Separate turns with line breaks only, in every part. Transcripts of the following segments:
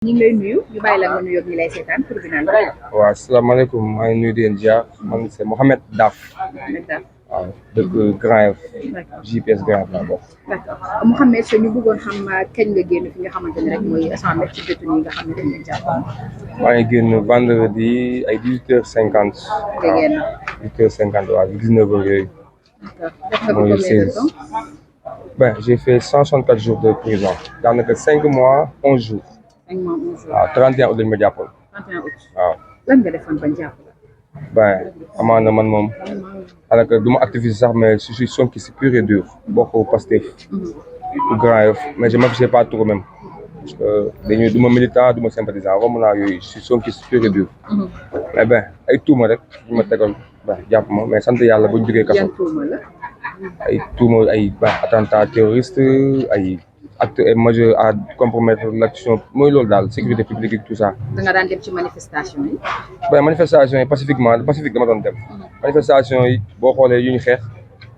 ñu ngi lay nuyu ñu bàyyi la nga nuyoog ñi lay seetaan pour bi naan la.
waaw asalaamaaleykum maa ngi nuyu di leen ziar man c'est Mohamed Daf
d'accord
waaw dëkk Grand Yoff
d'accord
JPS Grand Yoff laa bokk.
d'accord Mouhamed ñu bëggoon xam kañ nga génn fi nga xamante ne rek mooy 100 mètres ci détenu yi nga xam ne dañ leen jàpp.
maa ngi génn vendredi ay 18h50.
nga génn
18h50 waaw 19h yooyu.
d'accord def nga ko
mooy
combien de
16.
temps.
Ben j'ai fait 164 jours de prison daanaka 5 mois 11 jours
5 mois 11 jours
waaw 31 août lañ ma jàppoon
31 août.
waaw.
lan nga defoon bañ jàpp la.
Ben amaana man moom daanaka du ma activiste sax mais je suis sonkiste pur et dur bokk Pastef ou Grand Yoff mais je m'affiche pas trop même parce que dañuy du ma militant du ma sympathisant romb naa yooyu je suis sonkiste pur et dur mais ben ay tuuma rek ñu ma tegal ben jàpp ma mais sant yàlla bu ñu jógee kaso
yan tuuma la.
ay tuuma ay ben attentat terroriste ay acte majeur à compromettre l'action mooy loolu daal sécurité publique et tout ça.
da nga daan dem ci manifestation yi.
ben manifestation yi pacifique dama doon dem manifestation yi boo xoolee yu ñu xeex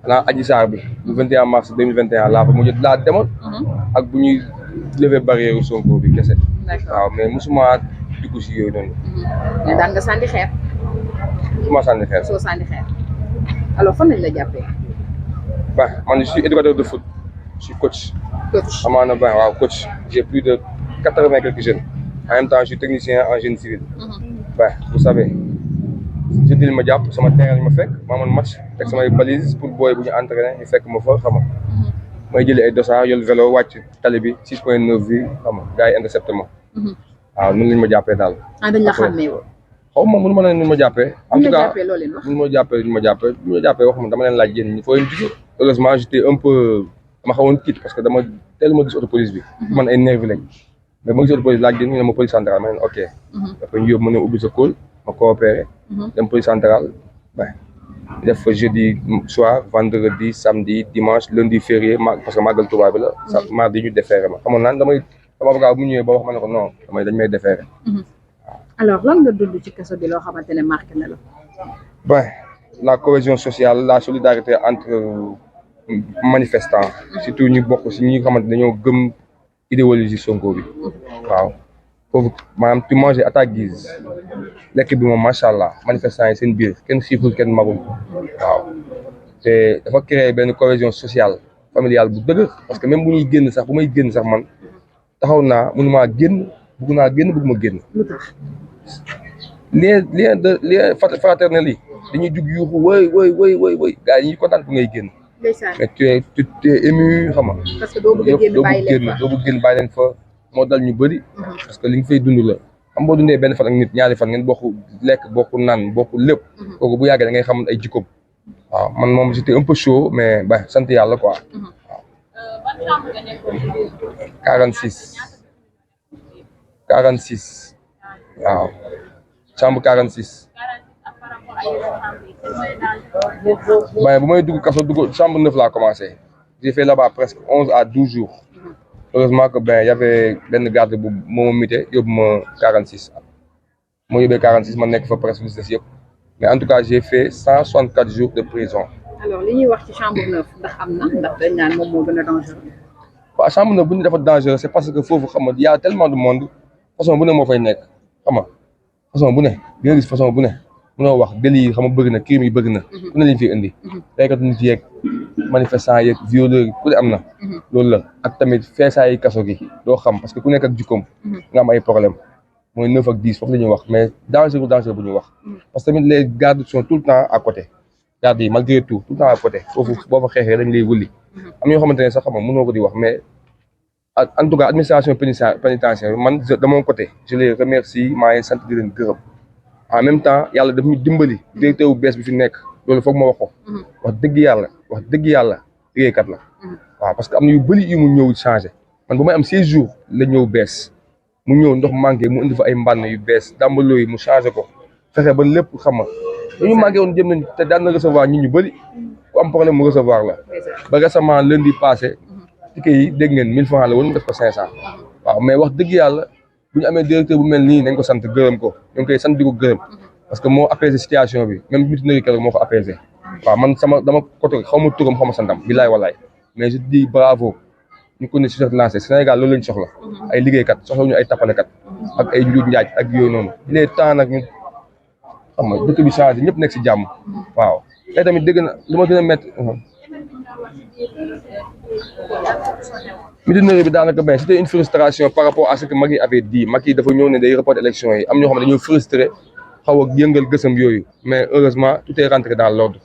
xanaa Adji Sarr bi le 21 mars 2021 laa fa mujj laa demoon ak bu ñuy lever barrière Sonko bi kese
d'accord
waaw mais mosuma dugg si yooyu noonu
mais daan nga sànni xeer.
mosuma sànni xeer.
soo sànni xeer alors fan lañ la jàppee.
ben man je suis éducateur de foot je suis coach
coach.
amaana ben waaw coach j'ai plus de 80 quelques jeunes en même temps je suis technicien en génie civil ben vous savez jeudi li ma jàpp sama terrain li ma fekk ma amoon match teg samay balises pour booy bu ñu entraîné ñu fekk ma fa xam nga may jëli ay dossards yor vélo wàcc tali bi 6.9 bi xam nga gars yi intercepté ma waaw noonu lañ ma jàppee daal.
ah dañ la xàmmee woon.
xaw ma mënu ma leen nu ma jàppee. en tout cas
loo leen wax.
mënu ma jàppee nu ma jàppee nu ma jàppee wax ma dama leen laaj yéen ñi foo leen jógee. heureusement j'étais un peu dama xawoon tiit parce que dama teel ma gis auto police bi. man ay nervi lañ mais ma gis auto police laaj yéen ñu ne ma police centrale ma ne ok. après ñu yóbbu ma ne ubbi sa kóol ma coopéré. dem police centrale ben def fa jeudi soir vendredi samedi dimanche lundi férié parce que màggal Tuubaa bi la. mardi ñu déféré ma xamoon naan damay sama avocat bu ñëwee ba wax ma ne ko non dañ may déféré.
alors lan nga dund ci kaso bi loo xamante ne marqué na la.
Ben la cohésion sociale la solidarité entre manifestants surtout ñu bokk si ñi nga xamante dañoo gëm idéologie Sonko bi waaw foofu maanaam tu manges à ta guise lekk bi moom macha allah manifestants yi seen biir kenn xiiful kenn magul waaw te dafa créer benn cohésion sociale familiale bu dëgër parce que même bu ñuy génn sax bu may génn sax man taxaw naa mënumaa génn bëgguma génn
lu tax.
lien fraternel yi dañuy jug yuuxu woy gars yi ñuy kontaan bu ngay génn
ndeysaan.
mais tu es ému xam nga
parce que doo bëgg a génn bàyyi leen fa.
doo bëgg génn bàyyi leen fa moo dal ñu bëri parce que li nga fay dund la xam boo dundee benn fan ak nit ñaari fan ngeen bokk lekk bokk naan bokk lépp kooku bu yàggee da ngay xam ay jikkoom waaw man moom j'étais un peu chaud mais ba sant yàlla quoi waaw 46 waaw chambre 46 ben bu may dugg kaso chambre 9 laa commencé j'ai fait là-bas presque 11 à 12 jours heureusement que ben y avait benn garde bu moo ma mité yóbbu ma 46 moo yóbbee 46 ma nekk fa presque lu des yëpp mais en tout cas j'ai fait 164 jours de prison.
alors li ñuy wax ci chambre 9 ndax am na ndax dañ naan moom moo gën a dangereux.
waaw chambre 9 bu ñu dafa dangereux c'est parce que foofu xam nga y a tellement de monde façon bu ne moo fay nekk xam nga façon bu ne di nga gis façon bu ne mënoo wax délit yi xam nga bëgg na crime yi bëgg na ku ne lañ fi indi reykatu nit yeeg manifestant yeeg violeur yi ku ne am na loolu la ak tamit feesaayi kaso gi doo xam parce que ku nekk ak jikkoom nga am ay problème mooy 9 ak 10 foofu la ñuy wax mais danger bu ñuy wax parce que tamit les gardes sont tout le temps à côté gardes yi malgré tout le temps à côté foofu boo fa xeexee dañ lay wulli am na yoo xamante ne sax xam nga mënoo ko di wax mais en tout cas administration pénitentiaire man de mon côté je les remercie maa ngi sant di leen gërëm en même temps yàlla daf ñu dimbali directeur bu bees bi fi nekk loolu foog ma wax ko wax dëgg yàlla liggéeykat la waaw parce que am na yu bëri yu mu ñëw changé man bu may am 16 jours la ñëw bees mu ñëw ndox manqué mu indi fa ay mbànn yu bees dàmbaloo yi mu changé ko fexe ba lépp xam nga dañu manqué woon jëm nañ te daan na recevoir ñi ñu bëri ku am problème mu recevoir la ba récemment lundi passé ticket yi dégg ngeen 1000 francs la woon mu def ko 500 waaw mais wax dëgg yàlla bu ñu amee directeur bu mel nii nañ ko sant gërëm ko ñu ngi koy sant di ko gërëm parce que moo apaisé situation bi même mutinerie keroog moo ko apaisé waaw man dama côté xaw ma turam xaw ma santam bilaay walaay mais je dis bravo ñu ko ne si lancé Sénégal loolu lañ soxla ay liggéeykat soxla ñu ay tapalekat ak ay njuuj njaaj ak yooyu noonu il est temps nag ñu xam nga dëkk bi changé ñëpp nekk si jàmm waaw tey tamit dégg na lu ma gën a métti Médina bi daanaka ben c'était une frustration par rapport à ce que Macky avait dit Macky dafa ñëw ne day reporter élection yi am ñoo xam ne dañoo frustré xaw a yëngal gësam yooyu mais heureusement tout est rentré dans l'ordre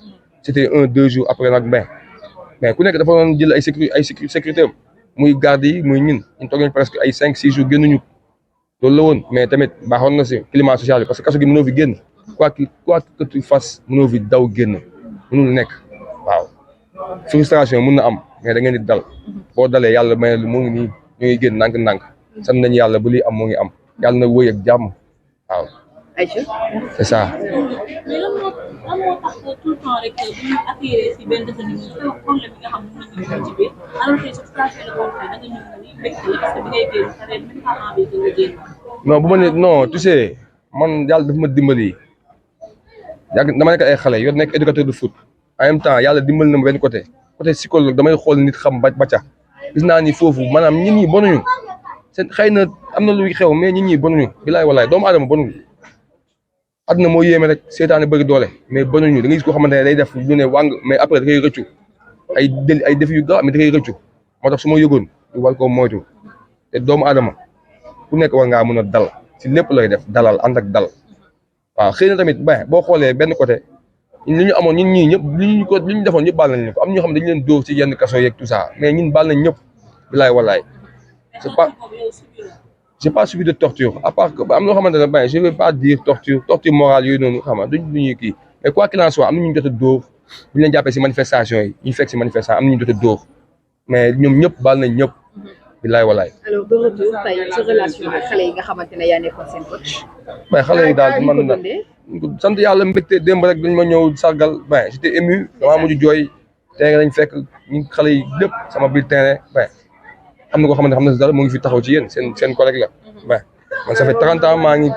c'était 1-2 jours après nag mais ku nekk dafa doon jël ay sécurité am muy garde yi muy ñun ñu toog nañ presque ay 5-6 jours génnuñu loolu la woon mais tamit baaxoon na si climat social bi parce que kaso gi mënoo fi génn quoi que tu fasses mënoo fi daw génn mënul nekk waaw frustration mën na am mais da ngeen di dal boo dalee yàlla may lu mu ngi nii ñu ngi génn ndànk-ndànk sant nañu yàlla ba lii am moo ngi am yàlla na wëy ak jàmm waaw.
Aïcha
c'est ça.
mais lan moo tax tout le temps rek bu ñu attiré si benn détenu problème bi nga xam ne mën nañu ci biir alors que situation de conflit da nga ñëw ni mbégte parce que bi ngay génn ça fait même pas envie de nga génn.
non bu ma ne non tu sais man yàlla dafa ma dimbali yàgg dama nekk ay xale yor nekk éducateur de foot en même temps yàlla dimbali na ma benn côté psychologue damay xool nit xam ba ca gis naa ni foofu maanaam nit ñi bonuñu seen xëy na am na luy xew mais nit ñi bonuñu bilaay walaay doomu aadama bonuñu àdduna moo yéeme rek seetaane bëgg doole mais bonuñu da ngay gis koo xamante ne day def lu ne wàng mais après da koy rëccu ay def yu gaaw mais da koy rëccu moo tax su ma yëgoon ñu war koo moytu te doomu aadama ku nekk war ngaa mën a dal si lépp lay def dalal ànd ak dal waaw xëy na tamit boo xoolee benn côté li ñu amoon ñun ñii ñëpp li ñu defoon ñëpp baal nañ ko am ñoo xam ne dañu leen dóor ci yenn kaso yeeg tout ça mais ñun baal nañ ñëpp bilaay walaay j'ai pas subi de torture à part que am loo xamante ne je vais pas dire torture morale yooyu noonu xam nga duñuy kii mais quoi qu'il en soit am na ñu jot a dóor bu ñu leen jàppee si manifestation yi ñu fekk si manifestation am na ñu jot a dóor mais ñoom ñëpp baal nañ ñëpp bilaay walaay.
alors de retour tey sa relation ak xale yi nga xamante ne yaa nekkoon seen coach.
xale yi daal man na sant yàlla mbégte démb rek dañ ma ñëw sargal j'étais ému damaa mujj jooy terrain lañ fekk ñu xale yi lépp sama biir terrain am na koo xamante xam na si dara mu ngi fi taxaw ci yéen seen collègue la man ça fait 30 ans maa ngi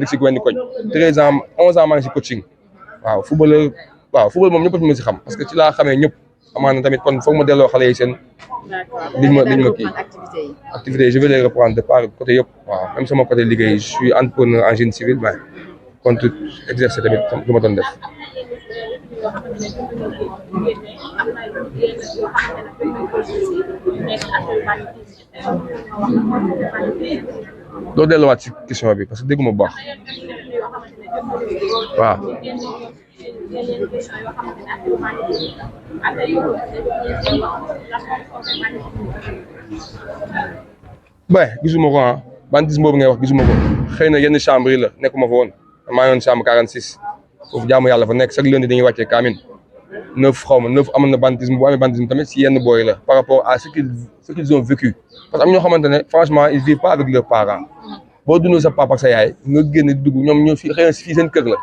dëkk si Gouine koñ 13 ans 11 ans maa ngi si coaching waaw football moom ñëpp ma si xam parce que ci laa xamee ñëpp amaana tamit kon foog ma delloo xale yi seen liñ ma kii activité je vais les reprendre de part côté yëpp waaw même sama côté liggéey je suis entrepreneur en génie civil kon tout exercer tamit lu ma doon def. doo delluwaat ci question bi parce que dégguma bu baax waaw. gisuma ko banditisme boobu ngay wax gisuma ko xëy na yenn chambre yi la nekkuma fa woon maa ngi woon chambre 46 foofu jaamu yàlla fa nekk chaque lundi dañuy wàccee kaamin 9 amoon na banditisme bu amee banditisme tamit si yenn booy la par rapport à ce qu'ils ont vécu parce que am ñoo xamante ne franchement ils vivent pas avec leurs parents boo dundoo sa papa ak sa yaay nga génn dugg ñoom ñoo fi xëy na fii seen kër la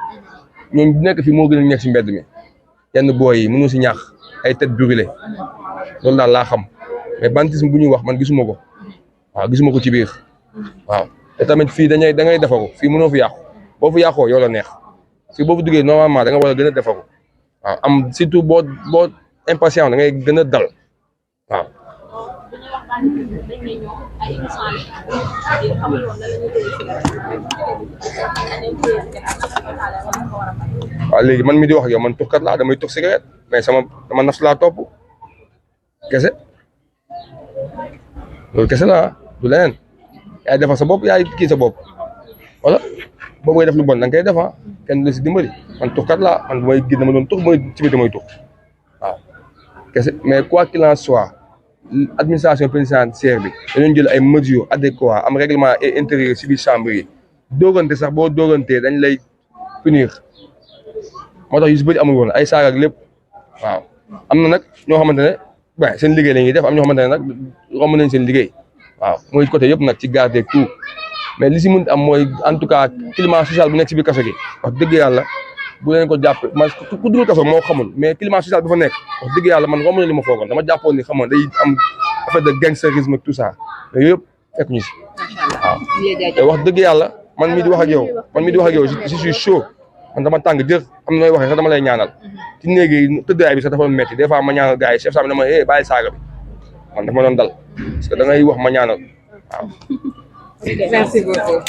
ñoom nekk fi moo gën a nekk si mbedd mi yenn booy yi mënoo si ñaax ay tête brûlée loolu daal laa xam mais banditisme bu ñuy wax man gisuma ko waaw gisuma ko ci biir waaw te tamit fii da ngay defaru fii mënoo fi yàqu boo fi yàqoo yow la neex fii boo fi duggee normalement da nga war a gën a defaru waaw am surtout boo impatient da ngay gën a dal waaw. waaw léegi man mi di wax ak yow man tuxkat laa damay tux cigarette mais sama nafs laa topp kese loolu kese la du leneen yaay defar sa bopp yaay kii sa bopp wala boo koy def lu bon da nga koy def kenn du si dimbali man tuxkat laa man mooy gis dama doon tux mooy ci biir damay tux waaw kese mais quoi qu'il en soit administration pénitentiaire bi dañoo jël ay mesures adéquates am règlement intérieur ci biir chambre yi doogante sax boo doogantee dañ lay punir moo tax yu si bëri amul woon ay saaga ak lépp waaw am na nag ñoo xamante ne seen liggéey la ñuy def am ñoo xamante ne nag romb nañ seen liggéey waaw mooy côté yëpp nag ci garde ak tout mais li si mën am mooy en tout cas climat social bu nekk si biir kaso gi wax dëgg yàlla bu leen ko jàpp man ku dugul kaso moo xamul mais climat social bi fa nekk wax dëgg yàlla man romb na li ma foogoon dama jàppoon ni xam nga day am affaire de gangsterisme ak tout ça mais yëpp fekk ñu si waaw te wax dëgg yàlla man mii di wax ak yow je suis chaud man dama tàng jër am na nooy waxee sax dama lay ñaanal ci néegi tëddaay bi sax dafa metti des fois ma ñaanal gars yi chef saa bi dama bàyyi saaga bi man dafa ma doon dal parce que da ngay wax ma ñaanal waaw.
merci beaucoup.